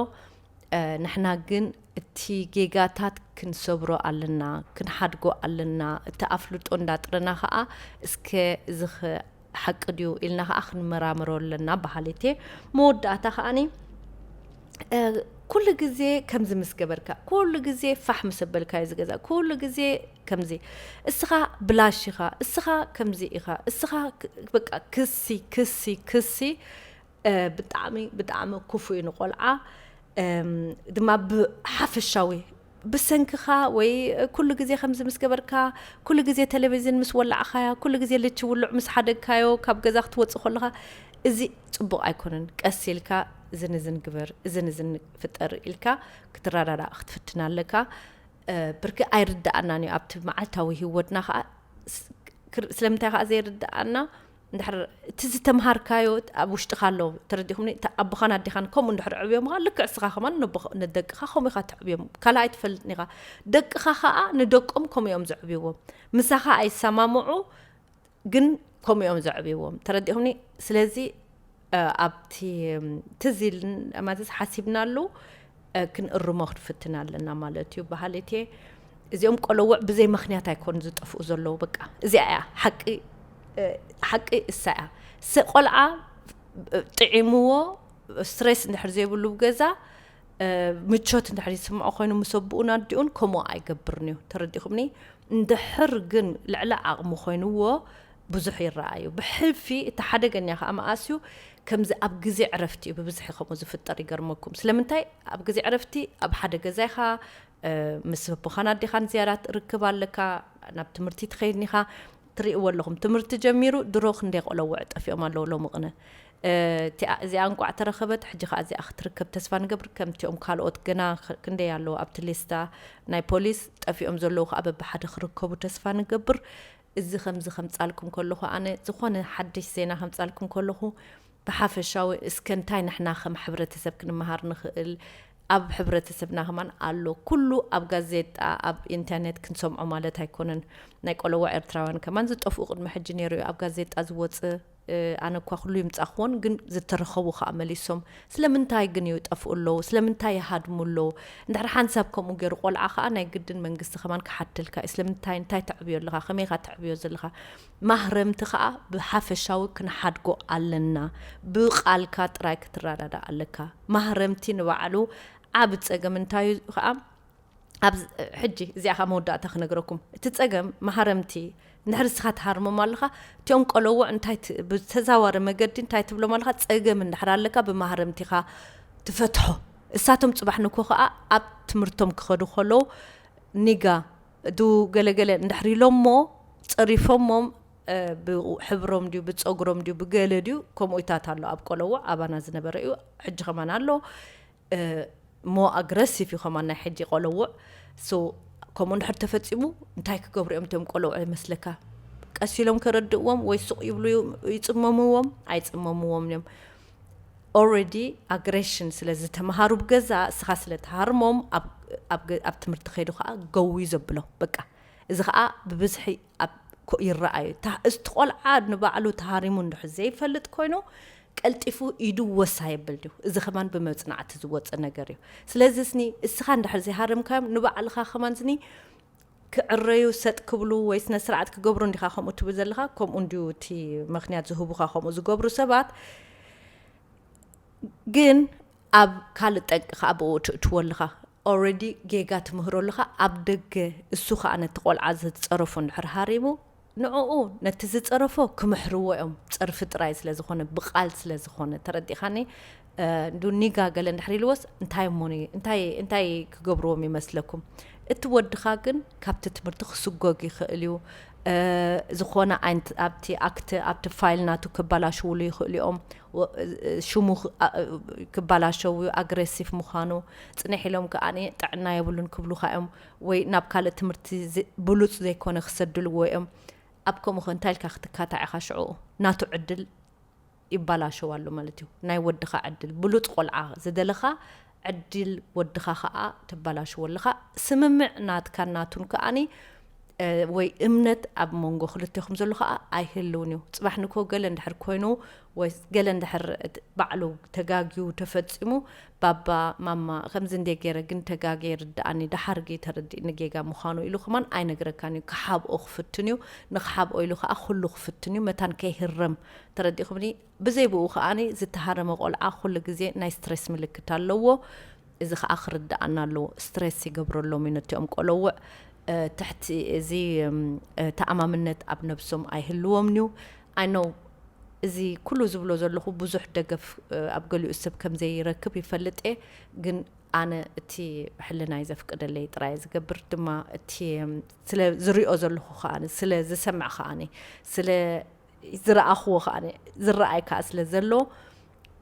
እ፣ ንሕና ግን እቲ ጌጋታት ክንሰብሮ ኣለና፣ ክንሓድጎ ኣለና። እቲ ኣፍልጦ እንዳጥረና ኸኣ እስከ እዚ ኸ ሓቂ ድዩ ኢልና ኸኣ ክንመራመሮ ኣለና በሃሊት እየ። መወዳእታ ኸኣኒ፣ እ፣ ኩሉ ግዜ ከምዚ ምስ ገበርካ፣ ኩሉ ግዜ ፋሕ ምስ ኣበልካዮ እዚ ገዛ፣ ኩሉ ግዜ ከምዚ፣ እስኻ ብላሽ ኢኻ፣ እስኻ ከምዚ ኢኻ፣ እስኻ ክ-፣ በቃ ክሲ፣ ክሲ፣ ክሲ፣ እ፣ ብጣዕሚ፣ ብጣዕሚ ክፉእ እዩ ንቆልዓ። እም፣ ድማ ብሓፈሻዊ ብሰንክኻ ወይ ኩሉ ግዜ ከምዚ ምስ ገበርካ፣ ኩሉ ግዜ ቴሌቪዝን ምስ ወላዕኻያ፣ ኩሉ ግዜ ልቺ ውሉዕ ምስ ሓደግካዮ፣ ካብ ገዛ ክትወጽእ ከለኻ፣ እዚ ጽቡቕ ኣይኮነን። ቀስ ኢልካ፣ "እዚ ንዝን ግበር፣ እዚ ንዝን ፍጠር" ኢልካ ክትረዳዳእ ክትፍትን ኣለካ። እ፣ ብርክ ኣይርድኣናን እዩ። ኣብቲ መዓልታዊ ህይወትና ኸኣ ስ-፣ ክር-፣ ስለምንታይ ኸኣ ዘይርድኣና? እንድሕር እቲ ዝተምሃርካዮ ኣብ ውሽጥኻ ኣሎ፣ ተረዲኹምኒ? እታ ኣቦኻን ኣዴኻን ከምኡ እንድሕር ኣዕብዮምኻ፣ ልክዕ እስኻ ከማን ነቦኻ-፣ ንደቅኻ ከምኡ ኢኻ ተዕብዮም። ካልእ ኣይትፈልጥን ኢኻ። ደቅኻ ኸኣ ንደቆም ከምኡ እዮም ዘዕብይዎም። ምሳኻ ኣይሰማምዑ፣ ግን ከምኡ እዮም ዘዕብይዎም። ተረዲኹምኒ? ስለዚ፣ እ፣ ኣብቲ፣ እም፣ ትዝ ኢልን፣ ማለት ሓሲብናሉ፣ እ፣ ክንእርሞ ክንፍትን ኣለና ማለት እዩ በሃሊት እየ። እዚኦም ቆለውዕ ብዘይ ምኽንያት ኣይኮኑ ዝጠፍኡ ዘለዉ። በቃ እዚኣ እያ ሓቂ፣ እ፣ ሓቂ እሳ እያ። ሰ-፣ ቆልዓ፣ እ፣ ጥዒምዎ፣ ስትሬስ እንድሕር ዘይብሉ ኣብ ገዛ፣ እ፣ ምቾት እንድሕር ዝስምዖ ኮይኑ ምስ ኣቦኡን ኣዲኡን ከምኡ ኣይገብርን እዩ። ተረዲኹምኒ? እንድሕር ግን ልዕሊ ዓቕሙ ኮይንዎ ብዙሕ ይረኣዩ። ብሕልፊ እቲ ሓደገኛ ከኣ መኣስ እዩ፣ ከምዚ ኣብ ግዜ ዕረፍቲ እዩ ብብዝሒ ከምኡ ዝፍጠር። ይገርመኩም። ስለምንታይ? ኣብ ግዜ ዕረፍቲ ኣብ ሓደ ገዛ ኢኻ፣ እ፣ ምስ ኣቦኻን ኣዴኻን ዝያዳ ርክብ ኣለካ፣ ናብ ትምህርቲ ትኸይድ ኢኻ፣ ትርእይዎ ኣለኹም። ትምህርቲ ጀሚሩ ድሮ ክንደይ ቆለውዕ ጠፊኦም ኣለዉ ሎሚ ቅነ። እ፣ እቲኣ፣ እዚኣ እንቋዕ ተረኸበት፣ ሕጂ ኸኣ እዚኣ ክትርከብ ተስፋ ንገብር። ከምቲኦም ካልኦት ገና ክ-፣ ክንደይ ኣለዉ ኣብቲ ሊስታ ናይ ፖሊስ ጠፊኦም ዘለዉ ኸኣ በብሓደ ክርከቡ ተስፋ ንገብር። እዚ ከምዚ ከምጻልኩም ከለኹ፣ ኣነ ዝኾነ ሓድሽ ዜና ከምጻልኩም ከለኹ፣ ብሓፈሻዊ እስከ እንታይ ንሕና ከም ሕብረተሰብ ክንመሃር ንኽእል? ኣብ ሕብረተሰብና ከማን ኣሎ። ኩሉ ኣብ ጋዜጣ፣ ኣብ ኢንተርኔት ክንሰምዖ ማለት ኣይኮነን። ናይ ቆለዎ ኤርትራውያን ከማን ዝጠፍኡ ቅድሚ ሕጂ ነይሩ እዩ ኣብ ጋዜጣ ዝወጽእ። ኣነ እኳ ኩሉ ይምጻኽዎን፣ ግን ዝተረኸቡ ከኣ መሊሶም። ስለምንታይ ግን ይጠፍኡ ኣለዉ? ስለምንታይ ይሃድሙ ኣለዉ? እንድሕር ሓንሳብ ከምኡ ገይሩ ቆልዓ ከኣ ናይ ግድን መንግስቲ ከማን ክሓተልካ እዩ። ስለምንታይ? እንታይ ተዕብዮ ኣለኻ? ከመይ ኢኻ ተዕብዮ ዘለኻ? ማህረምቲ ከኣ ብሓፈሻዊ ክንሓድጎ ኣለና። ብቓልካ ጥራይ ክትረዳዳእ ኣለካ። ማህረምቲ ንባዕሉ ዓቢ ጸገም እንታይ እዩ ከኣ፣ ኣብ ሕጂ እዚኣ ከኣ መወዳእታ ክነግረኩም። እቲ ጸገም ማህረምቲ እንድሕር እስኻ ትሃርሞም ኣለኻ፣ እቲኦም ቆለውዕ እንታይ ት-፣ ብተዛዋሪ መገዲ እንታይ ትብሎም ኣለኻ? ጸገም እንድሕር ኣለካ ብማህረምቲኻ ትፈትሖ። እሳቶም ጽባሕ ንኮ ከኣ ኣብ ትምህርቶም ክኸዱ ከለዉ ኒጋ ዱ ገለገለ እንድሕር ኢሎሞ ጸሪፎሞም፣ እ፣ ብሕብሮም ድዩ ብጸጉሮም ድዩ ብገለ ድዩ ከምኡታት ኣሎ ኣብ ቆለውዕ ኣባና ዝነበረ እዩ። ሕጂ ከማን ኣሎ። እ፣ ሞ ኣግረሲቭ እዩ ከማን ናይ ሕጂ ቆለውዕ። ሶ ከምኡ እንድሕር ተፈጺሙ እንታይ ክገብሩ እዮም እቶም ቆለውዕ ይመስለካ? ቀስ ኢሎም ከረድእዎም ወይ ሱቕ ይብሉ ይጽመምዎም? ኣይጽመምዎም እዮም። ኦልሬዲ ኣግሬሽን ስለ ዝተምሃሩ ብገዛ እስኻ ስለ ትሃርሞም ኣብ፣ ኣብ ገ-፣ ኣብ ትምህርቲ ከይዱ ከኣ ገው እዩ ዘብሎ። በቃ እዚ ከኣ ብብዝሒ ኣብ ኮ-፣ ይረኣዩ። ታ-፣ እቲ ቆልዓ ንባዕሉ ተሃሪሙ እንድሕር ዘይፈልጥ ኮይኑ ቀልጢፉ ኢዱ ወሳ የብል ድዩ? እዚ ከማን ብመጽናዕቲ ዝወጸ ነገር እዩ። ስለዚ ስኒ እስኻ እንድሕር ዘይሃረምካዮም ንባዕልኻ ከማን ስኒ ክዕረዩ ሰጥ ክብሉ ወይ ስነ ስርዓት ክገብሩ እንዲኻ ከምኡ ትብል ዘለኻ። ከምኡ እንድዩ እቲ ምኽንያት ዝህቡኻ ከምኡ ዝገብሩ ሰባት። ግን ኣብ ካልእ ጠንቂ ከኣ ብኡ ትእትዎ ኣለኻ። ኦልሬዲ ጌጋ ትምህሮ ኣለኻ። ኣብ ደገ እሱ ከኣ ነቲ ቆልዓ ዝጸረፎ እንድሕር ሃሪሙ ንዕኡ ነቲ ዝጸረፎ ክምሕርዎ እዮም። ጸርፊ ጥራይ ስለ ዝኾነ፣ ብቓል ስለ ዝኾነ። ተረዲኻኒ? እ፣ እንዱ ኒጋ ገለ እንድሕር ኢልዎስ እንታይ እሞ ኒ-፣ እንታይ፣ እንታይ ክገብርዎም ይመስለኩም? እቲ ወድኻ ግን ካብቲ ትምህርቲ ክስጎግ ይኽእል እዩ። እ፣ ዝኾነ ዓይነት ኣብቲ ኣክት፣ ኣብቲ ፋይል ናቱ ክበላሽውሉ ይኽእሉ እዮም። ወ-፣ እ፣ ሽሙ ክ-፣ ኣ-፣ እ፣ ክበላሸው እዩ፣ ኣግሬሲቭ ምዃኑ። ጽንሕ ኢሎም ከኣ ጥዕና የብሉን ክብሉኻ እዮም። ወይ ናብ ካልእ ትምህርቲ ዝ-፣ ብሉጽ ዘይኮነ ክሰድልዎ እዮም። ኣብ ከምኡ ከ እንታይ ኢልካ ክትካታዕ ኢኻ ሽዑ? ናቱ ዕድል ይባላሸው ኣሎ ማለት እዩ። ናይ ወድኻ ዕድል፣ ብሉጽ ቆልዓ ዝደለኻ ዕድል ወድኻ ኸኣ ተባላሽዎ ኣለኻ። ስምምዕ ናትካን ናቱን ከኣኒ፣ እ፣ ወይ እምነት ኣብ መንጎ ክልቴኹም ዘሎ ኸኣ ኣይህልውን እዩ። ጽባሕ ንግሆ ገለ እንድሕር ኮይኑ ወይ ገለ እንድሕር ት-፣ ባዕሉ ተጋግዩ ተፈጺሙ፣ "ባባ፣ ማማ፣ ከምዚ እንድየ ገይረ ግን ተጋግየ ርድኣኒ፣ ደሓር ግን ተረዲእኒ ጌጋ ምዃኑ" ኢሉ ከማን ኣይነግረካን እዩ። ክሓብኦ ክፍትን እዩ። ንኽሓብኦ ኢሉ ኸኣ ኩሉ ክፍትን እዩ። መታን ከይህረም፣ ተረዲእኩምኒ? ብዘይ ብኡ ከኣኒ ዝተሃረመ ቆልዓ ኩሉ ግዜ ናይ ስትሬስ ምልክት ኣለዎ። እዚ ከኣ ክርድኣና ኣለዎ። ስትሬስ ይገብረሎም እዩ ነቲኦም ቆለውዕ። እ፣ ትሕቲ እዚ፣ እም፣ እ፣ ተኣማምነት ኣብ ነብሶም ኣይህልዎም እዩ። I know እዚ ኩሉ ዝብሎ ዘለኹ ብዙሕ ደገፍ፣ እ፣ ኣብ ገሊኡ ሰብ ከም ዘይረክብ ይፈልጥ እየ። ግን ኣነ እቲ ሕልናይ ዘፍቅደለይ ጥራይ ዝገብር ድማ እቲ፣ እም፣ ስለ ዝሪኦ ዘለኹ ከኣ፣ ስለ ዝሰምዕ ከኣ፣ ስለ ዝረኣኽዎ ከኣ፣ ዝረኣይ ከኣ ስለ ዘሎ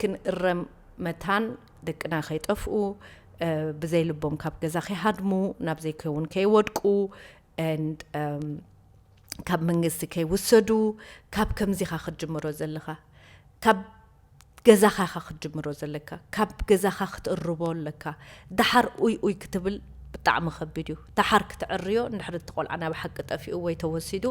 ክንእረም መታን ደቅና ከይጠፍኡ፣ እ፣ ብዘይ ልቦም ካብ ገዛ ከይሃድሙ፣ ናብ ዘይከውን ከይወድቁ፣ and፣ እም፣ ካብ መንግስቲ ከይውሰዱ፣ ካብ ከምዚኻ ክትጅምሮ ዘለኻ፣ ካብ ገዛኻ ኢኻ ክትጅምሮ ዘለካ፣ ካብ ገዛኻ ክትእርቦ ኣለካ። ደሓር ኡይ ኡይ ክትብል ብጣዕሚ ከቢድ እዩ። ደሓር ክትዕርዮ፣ እንድሕር እቲ ቆልዓ ናብ ሓቂ ጠፊኡ ወይ ተወሲዱ፣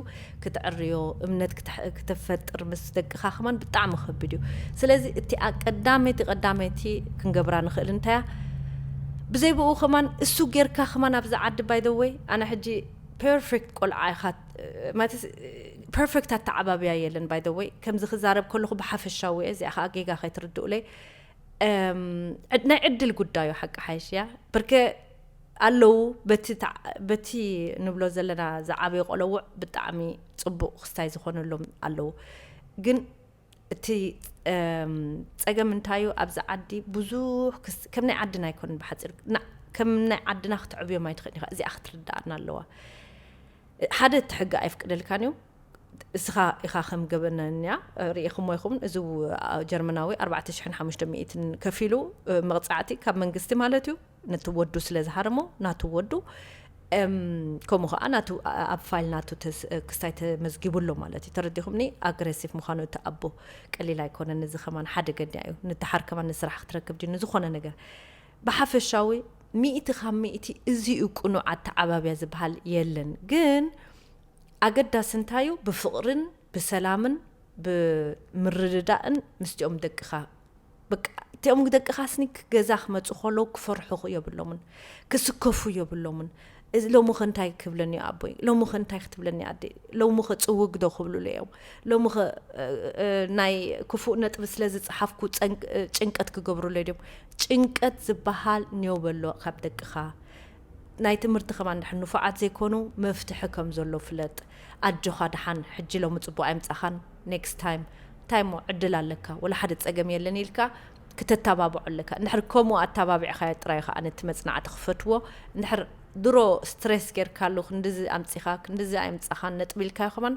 ክትዕርዮ፣ እምነት ክትሕ-፣ ክተፈጥር ምስ ደቅኻ ከማን ብጣዕሚ ከቢድ እዩ። ስለዚ እቲኣ ቀዳመይቲ፣ ቀዳመይቲ ክንገብራ ንኽእል እንታይ እያ? ብዘይ ብኡ ከማን እሱ ጌርካ ከማን ኣብዚ ዓዲ፣ by the way፣ ኣነ ሕጂ ፐርፌክት ቆልዓ ኢኻ፣ ማለት ፐርፌክት ኣተዓባብያ የለን። By the way፣ ከምዚ ክዛረብ ከለኹ ብሓፈሻዊ እየ፣ እዚኣ ከኣ ጌጋ ከይትርድኡለይ። እም፣ ዕድ-፣ ናይ ዕድል ጉዳዩ ሓቂ ሓይሽ እያ። ብርከ ኣለዉ፣ በቲ ተዓ-፣ በቲ ንብሎ ዘለና ዝዓበዩ ቆለውዕ ብጣዕሚ ጽቡቕ ክስታይ ዝኾነሎም ኣለዉ። ግን እቲ፣ እም፣ ጸገም እንታይ እዩ? ኣብዚ ዓዲ ብዙሕ ክስ-፣ ከም ናይ ዓድና ኣይኮነን ብሓጺር። ና-፣ ከም ናይ ዓድና ክትዕብዮም ኣይትኽእልን ኢኻ። እዚኣ ክትርድኣና ኣለዋ። ሓደ እቲ ሕጊ ኣይፍቅደልካን እዩ። እስኻ ኢኻ ከም ገበነኛ፣ እ፣ ርኢኹሞ ኢኹም። እዚ ው-፣ ጀርመናዊ ኣርባዕተ ሽሕን ሓሙሽተ ሚእትን ከፊሉ፣ እ፣ መቕጻዕቲ ካብ መንግስቲ ማለት እዩ። ነቲ ወዱ ስለ ዝሃረሞ፣ ናቱ ወዱ፣ ከምኡ ከዓ ናቱ ኣብ ፋይል ናቱ ክስታይ ተመዝጊቡ ኣሎ ማለት እዩ። ተረዲኹምኒ? ኣግሬሲቭ ምዃኑ እቲ ኣቦ ቀሊል ኣይኮነን። እዚ ከማን ሓደ ገንያ እዩ። ንድሓር ከማን ንስራሕ ክትረክብ ድዩ ንዝኾነ ነገር። ብሓፈሻዊ ሚእቲ ካብ ሚእቲ እዚ እዩ ቅኑዕ ኣተዓባብያ ዝበሃል የለን። ግን ኣገዳሲ እንታይ እዩ? ብፍቕርን ብሰላምን ብምርድዳእን ምስቲኦም ደቅኻ፣ በቃ እቲኦም ደቅኻ ስኒ ገዛ ክመፁ ከለዉ ክፈርሑ የብሎምን፣ ክስከፉ የብሎምን። እዚ ሎሚ ኸ እንታይ ክብለኒ ኣቦይ፣ ሎሚ ኸ እንታይ ክትብለኒ ኣደ፣ ሎሚ ኸ ፅውግ ዶ ክብሉለ እዮም፣ ሎሚ ኸ ናይ ክፉእ ነጥቢ ስለ ዝፀሓፍኩ ጭንቀት ክገብሩለ ድዮም? ጭንቀት ዝበሃል ኒዮ በሎ ካብ ደቅኻ። ናይ ትምህርቲ ከማን ድሕን ንፉዓት ዘይኮኑ መፍትሒ ከም ዘሎ ፍለጥ። ኣጆኻ ደሓን፣ ሕጂ ሎሚ ጽቡቕ ኣይምጻኻን፣ ኔክስት ታይም እንታይ እሞ ዕድል ኣለካ፣ ወላ ሓደ ጸገም የለን ኢልካ ክተተባብዖ ኣለካ። እንድሕር ከምኡ ኣተባቢዕኻዮ ጥራይ ከኣ ነቲ መጽናዕቲ ክፈትዎ። እንድሕር ድሮ ስትሬስ ጌርካሉ ክንድዚ ኣምጺኻ ክንድዚ ኣይምጻኻን ነጥቢ ኢልካዮ ከማን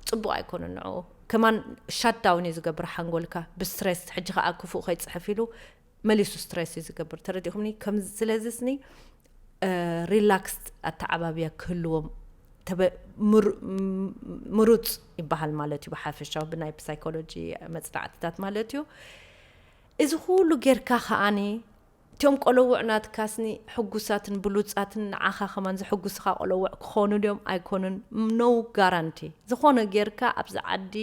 ጽቡቕ ኣይኮነን። ንዕኡ ከማን ሻትዳውን እዩ ዝገብር ሓንጎልካ ብስትሬስ። ሕጂ ከኣ ክፉእ ከይጽሕፍ ኢሉ መሊሱ ስትሬስ እዩ ዝገብር። ተረዲኹምኒ? ከም ስለዚ ስኒ ሪላክስድ ኣተዓባብያ ክህልዎም ምሩፅ ይበሃል ማለት እዩ ብሓፈሻዊ ብናይ ሳይኮሎጂ መፅናዕትታት ማለት እዩ። እዚ ኩሉ ጌርካ ከዓኒ እቲኦም ቆለውዕ ናትካ ስኒ ሕጉሳትን ብሉፃትን ንዓኻ ከማን ዘሕጉስኻ ቆለውዕ ክኾኑ ድዮም ኣይኮኑን? ኖ ጋራንቲ። ዝኾነ ጌርካ ኣብዚ ዓዲ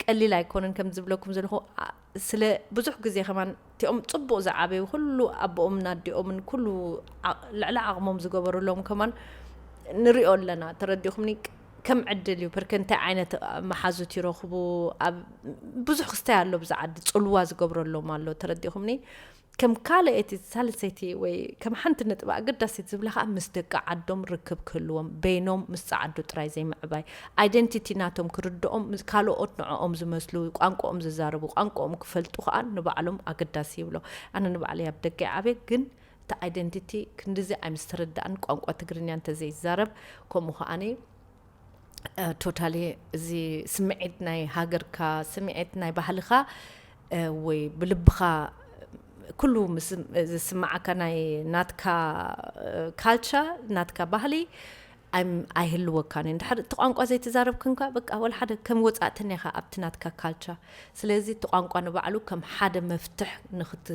ቀሊል ኣይኮነን ከም ዝብለኩም ዘለኹ ስለ ብዙሕ ግዜ ከማን እቲኦም ፅቡቕ ዝዓበዩ ኩሉ ኣቦኦምን ኣዲኦምን ኩሉ ልዕሊ ዓቕሞም ዝገበሩሎም ከማን ንሪኦ ኣለና። ተረዲኹምኒ? ከም ዕድል እዩ። ብርከ እንታይ ዓይነት መሓዙት ይረኽቡ? ኣብ ብዙሕ ክስታይ ኣሎ ብዛ ዓዲ ፅልዋ ዝገብረሎም ኣሎ። ተረዲኹምኒ? ከም ካልኣይቲ ሳልሰይቲ ወይ ከም ሓንቲ ነጥቢ ኣገዳሲት ዝብላ ከዓ ምስ ደቂ ዓዶም ርክብ ክህልዎም፣ በይኖም ምስ ጸዓዱ ጥራይ ዘይምዕባይ፣ ኣይደንቲቲ ናቶም ክርድኦም፣ ምስ ካልኦት ንዕኦም ዝመስሉ፣ ቋንቋኦም ዝዛረቡ፣ ቋንቋኦም ክፈልጡ ከዓ ንባዕሎም ኣገዳሲ ይብሎ። ኣነ ንባዕለይ ኣብ ደገ ዓብየ፣ ግን እቲ ኣይደንቲቲ ክንድዚ ኣይምስተረዳእን ቋንቋ ትግርኛ እንተዘይዛረብ፣ ከምኡ ከዓኒ ቶታሊ እዚ ስምዒት ናይ ሃገርካ፣ ስምዒት ናይ ባህልኻ ወይ ብልብኻ ኩሉ ዝስማዓካ ናይ ናትካ ካልቸር ናትካ ባህሊ ኣይህልወካን እዩ። እንድሕር እቲ ቋንቋ ዘይተዛረብክንካ በቃ ወላ ሓደ ከም ወፃእተኛ ኢኻ ኣብቲ ናትካ ካልቸር። ስለዚ እቲ ቋንቋ ንባዕሉ ከም ሓደ መፍትሕ ንክት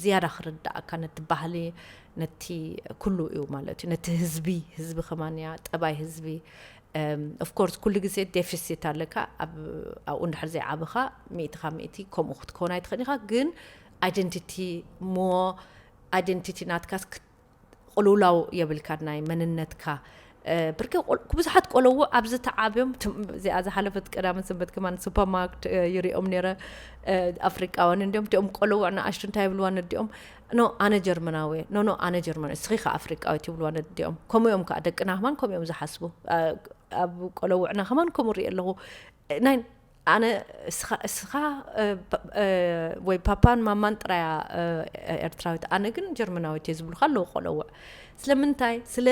ዝያዳ ክርዳእካ ነቲ ባህሊ ነቲ ኩሉ እዩ ማለት እዩ። ነቲ ህዝቢ ህዝቢ ከማንያ ጠባይ ህዝቢ ኦፍኮርስ ኩሉ ግዜ ዴፊሲት ኣለካ ኣብኡ እንድሕር ዘይዓበኻ ሚእቲ ካብ ሚእቲ ከምኡ ክትከውን ኣይትኽእል ኢኻ። ግን ኣይደንቲቲ ሞ ኣይደንቲቲ ናትካስ ቅልውላው የብልካ ናይ መንነትካ። ብርክ ብዙሓት ቆለዉ ኣብዚ ተዓብዮም እዚኣ ዝሓለፈት ቀዳምን ሰንበት ከማን ሱፐርማርክት ይሪኦም ነረ ኣፍሪቃውያን እንዲኦም እቲኦም ቆለዉ ንኣሽቱ እንታይ ይብልዋ ነዲኦም ኖ ኣነ ጀርመናዊ ኖ ኖ ኣነ ጀርመናዊ እስኺ ከ ኣፍሪቃዊት ይብልዋ ነዲኦም። ከምኡ እዮም ከዓ ደቅና ከማን ከምኡ እዮም ዝሓስቡ። ኣብ ቆለውዕና ከማን ከምኡ ርኢ ኣለኹ። ናይ ኣነ እስኻ ወይ ፓፓን ማማን ጥራያ ኤርትራዊት ኣነ ግን ጀርመናዊት እየ ዝብሉካ ኣለዉ ቆለውዕ። ስለምንታይ ስለ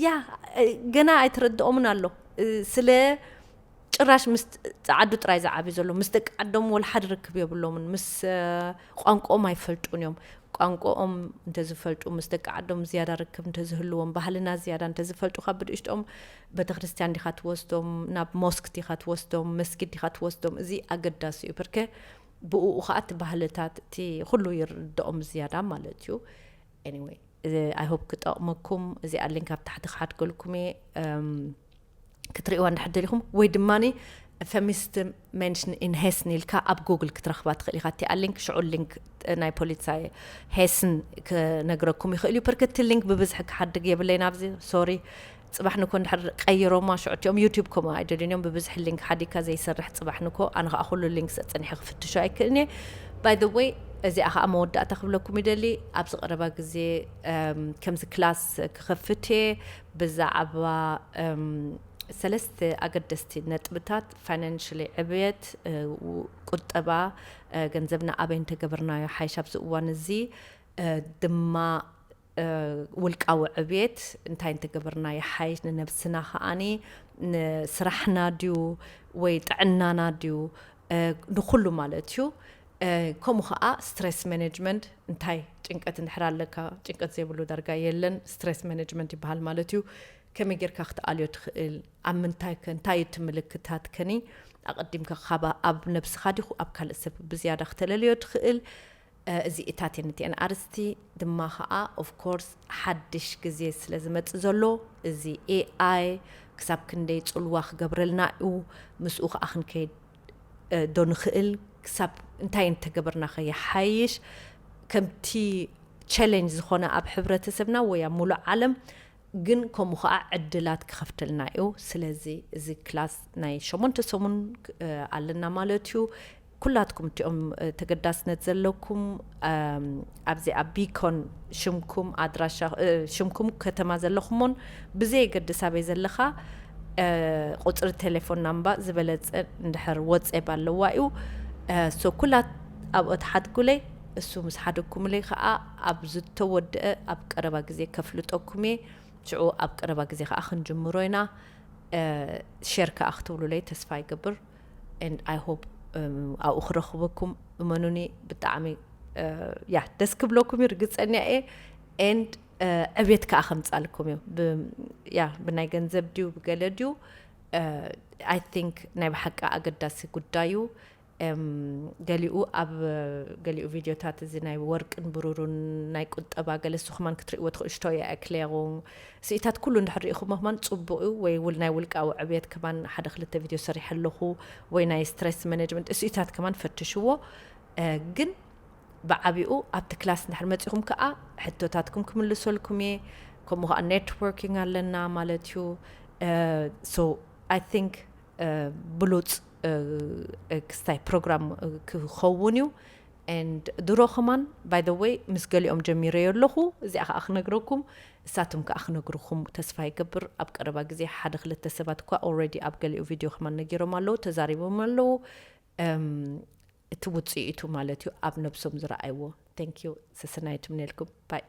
ያ ገና ኣይተረድኦምን ኣሎ። ስለ ጭራሽ ምስ ጸዓዱ ጥራይ ዝዓቢ ዘሎ ምስ ደቂ ዓዶም ወላ ሓደ ርክብ የብሎምን። ምስ ቋንቋኦም ኣይፈልጡን እዮም። ቋንቋኦም እንተዝፈልጡ ምስ ደቂ ዓዶም ዝያዳ ርክብ እንተዝህልዎም ባህልና ዝያዳ እንተዝፈልጡ ካብ ብድእሽቶም ቤተክርስትያን ዲኻ ትወስዶም ናብ ሞስክ ዲኻ ትወስዶም መስጊድ ዲኻ ትወስዶም እዚ ኣገዳሲ እዩ። ብርከ ብኡ ከዓ እቲ ባህልታት እቲ ኩሉ ይርድኦም ዝያዳ ማለት እዩ። Anyway I hope ክጠቕመኩም። እዚኣ ሊንክ ኣብ ታሕቲ ክሓድገልኩም እየ። ክትርእይዋ እንድሕር ደሊኹም ወይ ድማ ፈሚስት መንሽን ኢን ሄስን ኢልካ ኣብ ጉግል ክትረኽባ ትኽእል ኢኻ። እቲኣ ሊንክ ሽዑ ሊንክ ናይ ፖሊሳይ ሄስን ክነግረኩም ይኽእል እዩ። ፐርከቲ ሊንክ ብብዝሒ ክሓድግ የብለይን ኣብዚ ሶሪ። ፅባሕ ንኮ እንድሕር ቀይሮማ ሽዑ እቲኦም ዩቲዩብ ከምኡ ኣይደልዮም ብብዝሒ ሊንክ ሓዲካ ዘይሰርሕ ፅባሕ ንኮ ኣነ ከዓ ኩሉ ሊንክ ሰፀኒሐ ክፍትሾ ኣይክእልን እየ። ባይ ዘ ወይ እዚኣ ከዓ መወዳእታ ክብለኩም ይደሊ። ኣብዚ ቀረባ ግዜ ከምዚ ክላስ ክኸፍት እየ ብዛዕባ ሰለስተ ኣገደስቲ ነጥብታት ፋይናንሽሊ ዕብየት፣ ቁጠባ፣ ገንዘብና ኣበይ እንተገበርናዮ ሓይሽ ኣብዚ እዋን እዚ ድማ ውልቃዊ ዕብየት እንታይ እንተገበርና ይሓይሽ ንነብስና ከዓኒ ንስራሕና ድዩ ወይ ጥዕናና ድዩ ንኩሉ ማለት እዩ። ከምኡ ከዓ stress management እንታይ ጭንቀት እንድሕር ኣለካ፣ ጭንቀት ዘይብሉ ዳርጋ የለን። Stress management ይበሃል ማለት እዩ። ከመይ ጌርካ ክትኣልዮ ትኽእል፣ ኣብ ምንታይ ከ እንታይ እቲ ምልክታት ከኒ ኣቐዲምካ ካብ ኣብ ነብስኻ ዲኹ ኣብ ካልእ ሰብ ብዝያዳ ክተለልዮ ትኽእል። እዚ እታቴን እቲአን ኣርስቲ ድማ ከዓ of course ሓድሽ ግዜ ስለ ዝመፅእ ዘሎ እዚ AI ክሳብ ክንደይ ፅልዋ ክገብረልና እዩ፣ ምስኡ ከዓ ክንከይድ ዶ ንኽእል፣ ክሳብ እንታይ እንተገበርና ከ ይሓይሽ? ከምቲ challenge ዝኾነ ኣብ ሕብረተሰብና ወይ ኣብ ሙሉእ ዓለም ግን ከምኡ ከዓ ዕድላት ክኸፍተልና እዩ። ስለዚ እዚ ክላስ ናይ ሸሞንተ ሰሙን ኣለና ማለት እዩ። ኩላትኩም እቲኦም ተገዳስነት ዘለኩም ኣብዚ ኣብ ቢኮን ሽምኩም ኣድራሻ ሽምኩም ከተማ ዘለኹሞን ብዘየገድስ ኣበይ ዘለኻ ቁፅሪ ቴሌፎን ናምባ ዝበለፀ እንድሕር WhatsApp ኣለዋ እዩ። So ኩላት ኣብኦ ተሓድጉለይ፣ እሱ ምስ ሓደግኩምለይ ከዓ ኣብ ዝተወደአ ኣብ ቀረባ ግዜ ከፍልጠኩም እየ። ሽዑ ኣብ ቀረባ ግዜ ከዓ ክንጅምሮ ኢና። ሸር ከዓ ክትብሉለይ ተስፋ ይገብር። And I hope ኣብኡ ክረኽበኩም እመኑኒ። ብጣዕሚ ያ ደስ ክብለኩም እዩ ርግፀኛ እየ። And ዕቤት ከዓ ከምፃልኩም እዩ። ያ ብናይ ገንዘብ ድዩ ብገለ ድዩ? I think ናይ ብሓቂ ኣገዳሲ ጉዳይ እዩ። ገሊኡ ኣብ ገሊኡ ቪድዮታት እዚ ናይ ወርቅን ብሩሩን ናይ ቁጠባ ገለ እሱ ከማን ክትርእይዎ ትኽእሉ። Steuererklärung ስኢታት ኩሉ እንድሕር ርኢኹሞ ከማን ፅቡቅ እዩ። ወይ ውል ናይ ውልቃዊ ዕብየት ከማን ሓደ ክልተ ቪድዮ ሰሪሐ ኣለኹ። ወይ ናይ stress management ስኢታት ከማን ፈትሽዎ። ግን ብዓቢኡ ኣብቲ ክላስ እንድሕር መፂኹም ከዓ ሕቶታትኩም ክምልሰልኩም እየ። ከምኡ ከዓ networking ኣለና ማለት እዩ። So I think ብሉፅ ክስታይ ፕሮግራም ክኸውን እዩ። And ድሮ ከማን by the way ምስ ገሊኦም ጀሚረዮ ኣለኹ። እዚኣ ከዓ ክነግረኩም እሳቶም ከዓ ክነግርኹም ተስፋ ይገብር። ኣብ ቀረባ ግዜ ሓደ ክልተ ሰባት እኳ already ኣብ ገሊኡ ቪድዮ ከማን ነጊሮም ኣለዉ፣ ተዛሪቦም ኣለዉ። እቲ ውፅኢቱ ማለት እዩ ኣብ ነብሶም ዝረኣይዎ። Thank you። ሰሰናይ ትምነልኩም ባይ